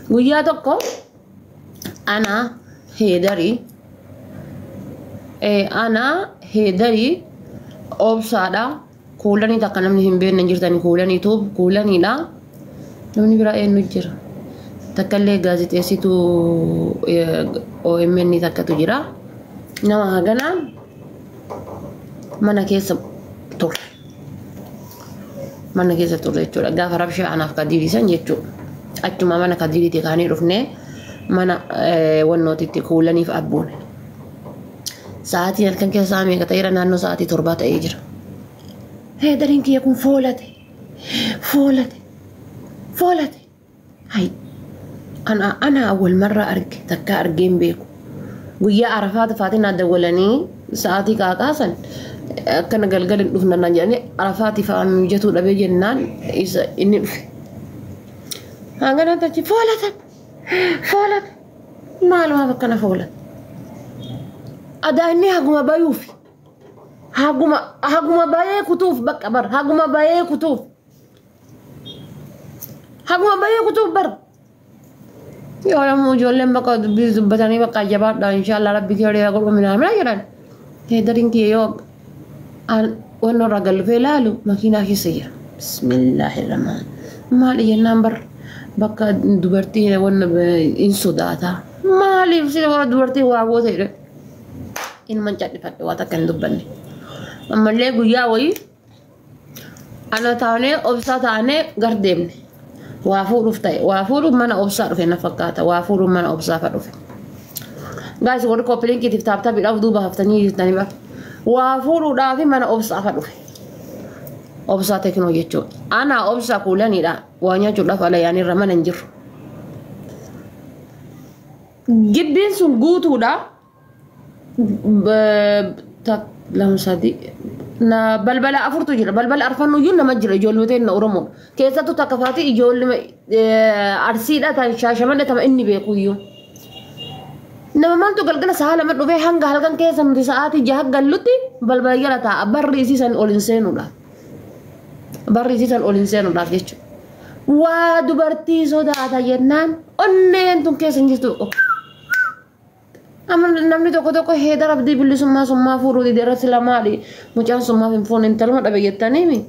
Guyyaa tokko ana Heedarii ana Heedarii obsaadha. Kuulanii takka namni hin beekne hin jirtani kuulanii tuub kuulaniidha. Namni biraa eenyu jira? Takka illee gaazexeessituu OMN takkatu jira. Nama haganaan mana keessa turre. Mana keessa turre jechuudha. Gaafa rabshaa anaaf kadiirisan jechuudha. Achuma mana kadiiriitii kaanii dhufnee mana wannootitti kuulaniif abbuune. Sa'aatiin halkan keessa sa'a meeqa ta'eera naannoo sa'aatii 7 ta'ee jira. Heedariin kiyya kun foolate. Foolate. Foolate. Hay. Ana ana awwal marra arge takka argee hin beeku. Guyyaa Arafaata faatinaa dawwalanii sa'aatii qaaqaasan akkana galgala hin dhufna naan jedhanii Arafaati fa'aa mijatuu dhabee jennaan isa inni dhufe. Hangana tachi foolatan. Foolate. Maalumaaf akkana foolate. Adaa inni haguma bayuufi. Haguma haguma bayee kutuuf bakka bar haguma bayee kutuuf. Haguma bayee kutuuf bar. Yoo yommuu ijoolleen bakka dubbii dubbatanii bakka jabaadha inshaallah rabbi kee yaa godhu minaa minaa jedhan. Heedariin kiyya yoo wanni irraa gallufee ilaalu makiinaa keessa jira. Bismillahirrahmaan. Maali jennaan bar bakka dubartii wanna hin sodaata. Maaliif sila warra dubartii waa goota jedhe. Inuman cadhifadhe waa takka hin dubbanne. Ammallee guyyaa wayii ana taanee obsaa taanee gar deemne. Waa fuudhuuf ta'e. Waa fuudhuuf mana obsaa dhufe na fakkaata. Waa fuudhuuf mana obsaa fa dhufe. Gaayis warri koppiliinkiitiif taaptaapiidhaaf duuba haftanii jirtanii bar. Waa fuudhuudhaaf mana obsaa fa dhufe. Obsaa teknoo jechuudha. Ana obsaa kuulaniidha. Waa nyaachuudhaaf ala yaanirra mana hin jiru. Gibbiin sun guutuudha. Lama sadii na balbala afurtu jira. Balbala arfannuyyuu nama jira ijoollee ta'e na Oromoo. Keessattuu takka faati ijoollee Arsiidha tan Shaashamanne tama inni beekuyyuu. Nama maaltu galgala sa'a 2 dhufee hanga halkan keessa nuti sa'aatii 6 gallutti balbala jala taa'a. Barri isii san ol hin seenuudhaaf. Barri isii san ol hin seenuudhaaf jechuudha. Waa dubartii sodaata jennaan onneen tun keessa hin jirtu. Amma namni tokko tokko heedar abdii bilisummaa summaa fuudhuu dide irratti sila maali mucaan summaaf hin fuune intaluma dhabe jettaniimi.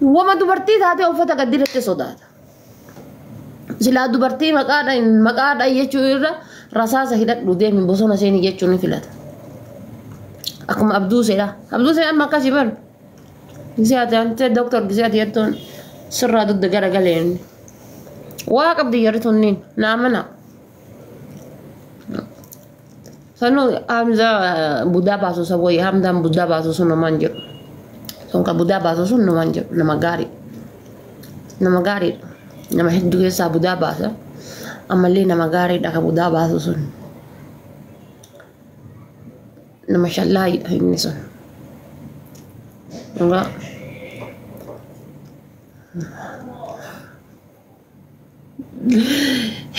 Wama dubartii taatee uffata gad dirette sodaata. Silaa dubartii maqaadhaan maqaadhaan jechuu irra rasaasa hidhadhu deemi bosona seeni jechuun ni filata. Akkuma Abduu seedha. Abduu see amma akkasii bar. Gisee ati antee doktor gisee ati jettuun sirraa dugda gara galeen. Waa qabdi jarri tunniin naa mana. Sanuu Hamza budaa baasu isa wayya Hamdaan budaa baasu sun namaan jedhu. Sun ka budaa baasu sun namaan jedhu nama gaarii. Nama gaariidha. Nama hedduu keessaa budaa baasa. Ammallee nama gaariidha ka budaa baasu sun. Nama shallaayiidha inni sun. Dhugaa.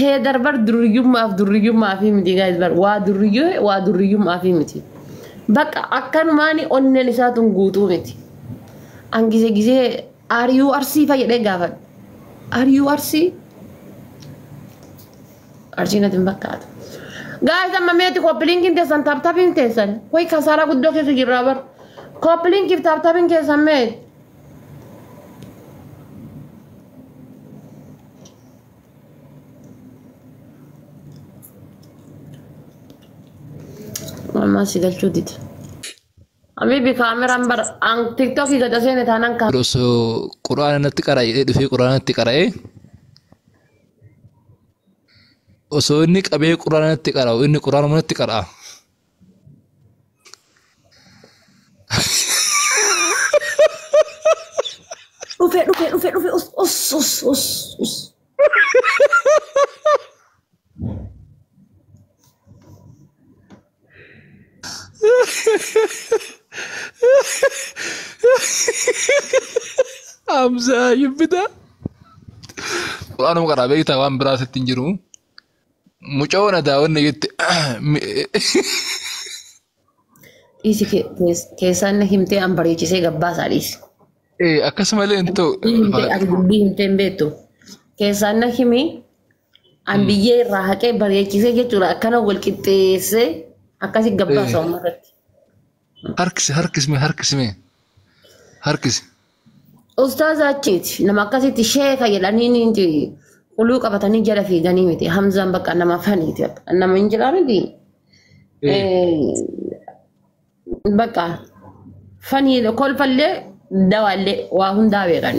Heedar bar durriyyummaaf durriyyummaaf miti guys bar waa durriyyoo waa durriyyummaaf miti. Bakka akkanumaani onneen isaa tun guutuu miti. An gise gisee ariyuu arsii fa jedhee gaafadha. Ariyuu arsii? Arsii natti hin fakkaatu. Guys amma meeti koppiliinkiin teessan taaptaapiin teessan. Wayi kasaaraa guddoo keessa jirraa bar. Koppiliinkiif taaptaapiin keessan meeti. Ammaa si galchuu dida. Habibi kaameraan bar an tiktookii gad seene taanaan Osoo quraana natti qara'i jedhee dhufee quraana natti qara'ee osoo inni qabee quraana natti qara'u inni quraanuma natti qara'a. Dhufe dhufe dhufe dhufe us us us us us. Hamzaa yibbita. Quraanuma qaraa beektaa waan biraa sitti hin jiru. Mucoo na daawwanne jette. Dhiisi keessaan na himtee an bareechisee gabbaasaa dhiisi. Akkasumallee hin ta'u. Himtee ati dubbii himtee hin beektu. Keessaan na himi An biyyee irraa haqee bareechisee jechuudha akkana wal qixxeessee akkasi gabbaasa uummatatti. Harkisi harkisme harkisme harkisi. Ustaaza achiiti nama akkasitti sheeka jedhanii quluu qabatanii jala fiiganii miti. Hamzaan bakka nama faniiti nama hin jedhaa miti. Bakka fanii kolfallee dawaallee waa hundaa beekan.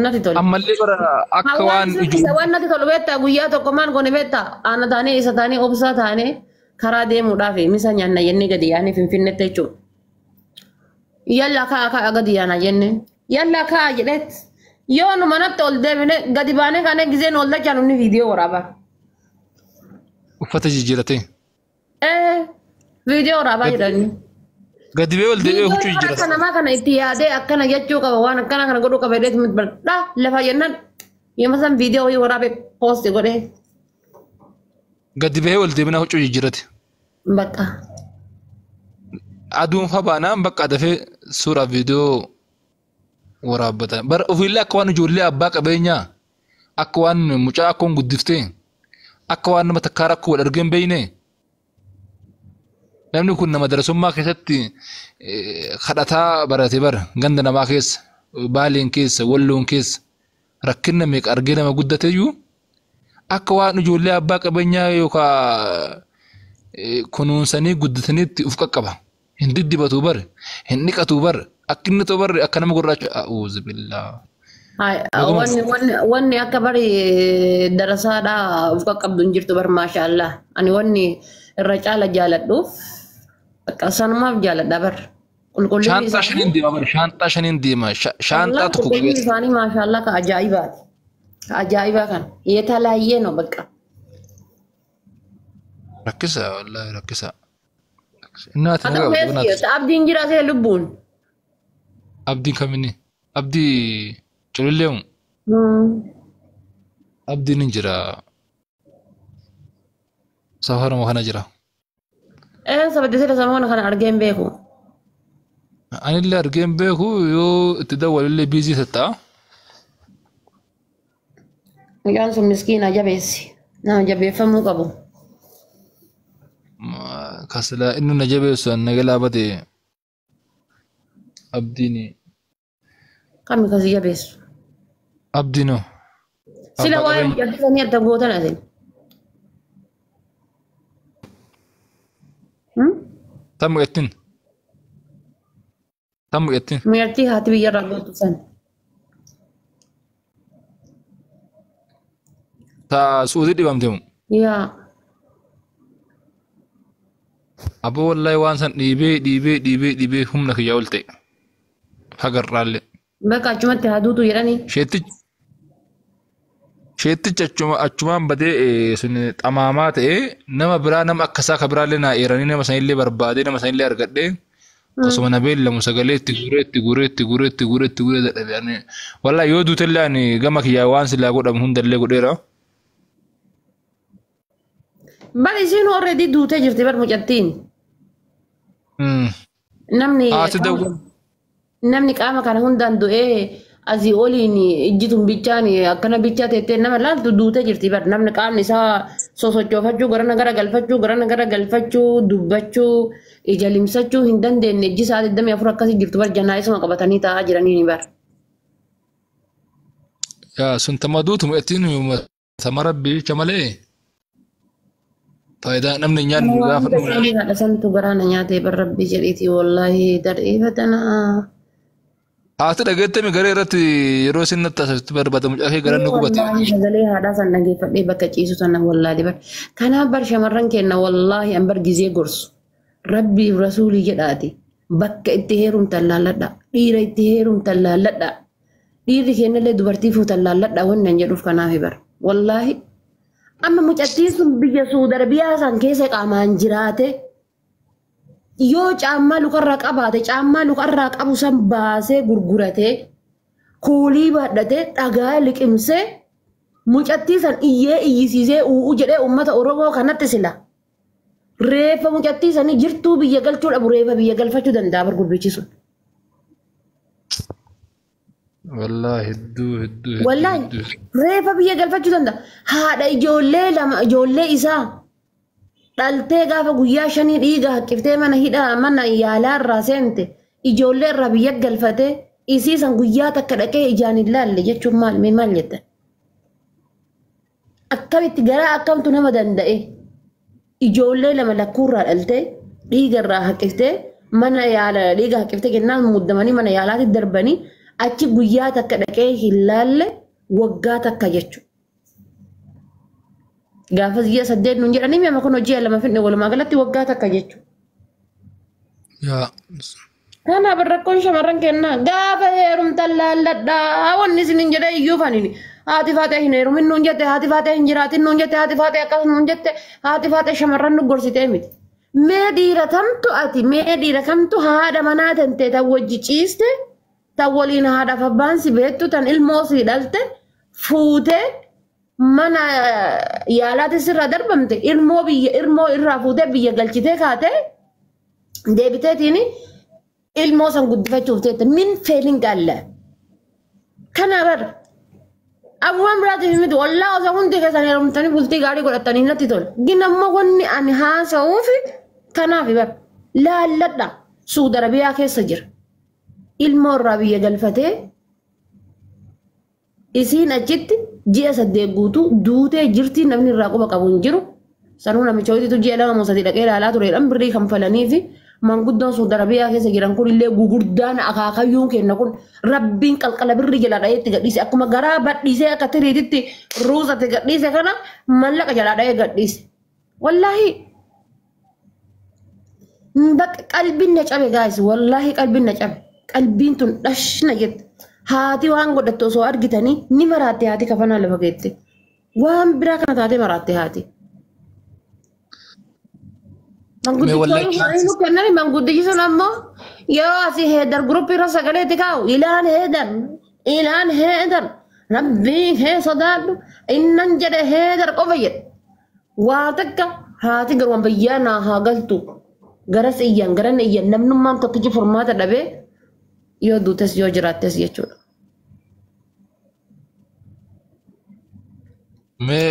Natti tole. Ammallee bara akka waan Waan natti tolu beektaa guyyaa tokko maal goone beektaa aana taanee isa taanee obsaa taanee karaa deemuudhaaf misa nyaanna jennee gadi yaanee Finfinneetti jechuudha. Yalla kaa kaa gadi yaana jennee yalla kaa jedheet yoo nu manatti ol deebine gadi baanee kaanee gizeen ol dachaan inni viidiyoo waraabaa. Uffata jijjiiratee. Viidiyoo waraabaa jedhanii. Gadi bee ol deebi'ee huccuu jijjiirata. Akka namaa kana itti yaadee akkana jechuu qaba waan akkana kana godhuu qaba jedhee miti dha lafa jennaan yooma san viidiyoo wayii waraabee poosti godhee. Gadi bahee ol deebinaa huccuu jijjiirate. Bakka. Aduun fa baanaan bakka dafee suuraa viidiyoo waraabbata. Bara ofiillee akka waan ijoollee abbaa qabeenyaa akka waan mucaa akka waan guddiftee akka waan nama takkaa rakkoo wal argee hin beekne. Namni kun nama darasummaa keessatti kadhataa barate bara ganda namaa keessa baaleen keessa walloon keessa rakkina meeqa argee nama guddateyyuu akka waan ijoollee abbaa qabeenyaa yookaan kunuunsanii guddataniitti uf qaqqaba. Hin diddibatu bare hin dhiqatu bare akka inni ta'u bare akka nama gurraacha a'uuzu billaa. Wanni akka bari darasaadhaa uf qaqqabdu hin jirtu bar maashaallah. Ani wanni irra caala jaaladhuuf bakka sanumaaf jaaladha bar. Qulqullinni Shaanxaa shaniin deema bar shaanxaa shaniin deema shaanxaa tokko Qulqullinni isaanii maashaallah ka ajaa'ibaati. Ka ajaa'ibaa kana. Yetalaayyee no bakka. Rakkisa wallaahi rakkisa. Innaati nagaa qabdu. Abdiin jira see lubbuun. Abdiin kaminni? Abdii cululleemu. Abdiin hin jira. Safaruma kana jira. Sababni sila samoona kana argee hin beeku. Anillee argee hin beeku yoo itti dawwalillee biizii tatta'a. Mucaan sun miskiina jabeessi. Nama jabeeffamuu qabu. Kasila inni na jabeessu an nagalaa bate abdiin. Kami kasi jabeessu? Abdiinoo. Sila waa'ee mucattii adda gootan asin. Tam mucattiin. Tam mucattiin. Mucattii haati biyyarraa gootu san. Ta suutii dhibamte mu. Yaa. Aboo wallahi waan san dhiibee dhiibee dhiibee dhiibee humna kiyyaa ol ta'e. Hagarraallee. Bakka achumatti haa duutu jedhanii. Sheettichi achumaan badee sun xamaamaa ta'ee nama biraa nama akkasaa ka biraallee naa eeranii nama sanillee barbaadee nama sanillee argadhee osuma na beellamu sagalee itti guuree itti guuree itti guuree itti guuree itti guuree dadhabe. Ani wallahi yoo duutellee ani gama kiyyaa waan silaa godhamu hundallee godheera. Bal isiin already duutee jirti bar mucattiin. Namni namni qaama kana hundaan du'ee asii oliin ijjituun bichaan akkana bichaa teettee nama laaltu duutee jirti bar namni qaamni isaa sosochoofachuu garana gara galfachuu garana gara galfachuu dubbachuu ija limsachuu hin dandeenye ijji isaa 24 akkasii jirtu bar jannaa isuma qabatanii taa'aa jiranii ni bar. Yaa sun tama duutu mucattiin tama rabbi jecha malee. Faayidaa namni nyaanni gaafa dhumu. Haadha santu garaana nyaatee bar rabbi jedhiiti wallaahi dar'eeffatana. Haati dhageettami garee irratti yeroo isin natti haasoftu barbaada mucaa kee garaan nu gubate. Wallaahi sagalee haadhaa san dhageeffadhee bakka ciisu sana wallaahi bar. Kanaaf bar shamarran kenna wallaahi an bar gizee gorsu. Rabbii rasuulii jedhaati. Bakka itti heerumtan laalladha. Dhiira itti heerumtan laalladha. Dhiirri kennallee dubartii fuutan laalladha wanni an jedhuuf kanaaf bar. Wallaahi. Amma mucattiin sun biyya Suudi Arabiyaa san keessa qaamaan jiraate yoo caammaa lukarraa qabaate caammaa lukarraa qabu san baasee gurguratee kuulii baadhatee dhagaa liqimsee mucattii san iyyee iyyisiisee u'uu jedhee uummata Oromoo kanatti sila. Reeffa mucattii sanii jirtuu biyya galchuu dhabu reeffa biyya galfachuu danda'a bar gurbichi sun. Wallaahi hedduu hedduu hedduu Wallaahi hedduu. reefa biyya galfachuu danda'a. Haadha ijoollee lama ijoollee isaa dhaltee gaafa guyyaa 5 dhiiga haqqiftee mana hidhaa mana yaalaa irraa seente ijoollee irraa biyya galfatee isii san guyyaa takka dhaqee ijaan hin laalle jechuun maal mee maal jettan? Akkamitti garaa akkamtu nama danda'e ijoollee lama lakkuurraa dhaltee dhiiga irraa haqqiftee mana yaala dhiiga haqqiftee kennaan muddamanii mana yaalaatti darbanii achi guyyaa takka dhaqee hin laalle waggaa takka jechuudha. Gaafa ji'a 8 nuun jedhanii mi'a kun hojii 2 finne walumaa galatti waggaa takka jechuudha. Yaa. Kanaaf rakkoon shamarran kennaa gaafa heerumtan laalladhaa wanni isinin jedhee iyyuu fanini. Haati faatee hin heerumin nuun jette, haati faatee hin jiraatin nuun jette, haati faatee akkas nuun jette, haati faatee shamarran nu gorsitee miti. Mee dhiira kamtu ati mee dhiira kamtu haadha manaa tantee tan wajji ciiste tan waliin haadhaaf abbaan si beektu tan ilmoo si dhalte fuutee mana yaalaatti sirraa darbamte ilmoo biyya ilmoo irraa fuutee biyya galchitee kaatee deebiteetiin ilmoo san guddifachuuf teette min feelin gaalla. Kana bara abuwaan biraatiif miti wallaa osoo hundi keessan heerumtanii bultii gaarii godhatanii natti tola. Gin ammoo wanni ani haasa'uuf kanaaf bara laalladha Suudi Arabiyaa keessa jira. Ilmoo irraa biyya galfatee isiin achitti ji'a 8 guutuu duutee jirti namni irraa quba qabu hin jiru. Sanuu namicha hojiitu ji'a 2 moo 3 dhaqee ilaalaa tureedhaan birrii kanfalanii fi manguddoon Suudi Arabiyaa keessa jiran kun illee gugurdaan akaakayyuun kenna kun rabbiin qalqala birrii jalaa dha'ee itti gadhiise akkuma garaa badhiisee akka tiriititti ruusate gadhiise kana mallaqa jalaa dha'ee gadhiise. Wallaahi bakka qalbiin na cabe gaayis wallaahi qalbiin na cabe qalbiin tun dhashna jette haati waan godhattu osoo argitanii ni maraatte haati kafanaa lafa keette waan biraa kana taatee maraatte haati. Mee wallaahi Manguddichi nu kennani manguddichi sun ammoo yoo asii heedar guruppii irra sagaleetti kaa'u ilaan heedar ilaan heedar rabbii hee sodaadhu innan jedhe heedar qofa jedhe. Waa takka haati garuu bayyaa naa haa galtu garas iyyan garan iyyan namnummaan tokkichi furmaata dhabee yoo duutes yoo jiraattes jechuudha. Mee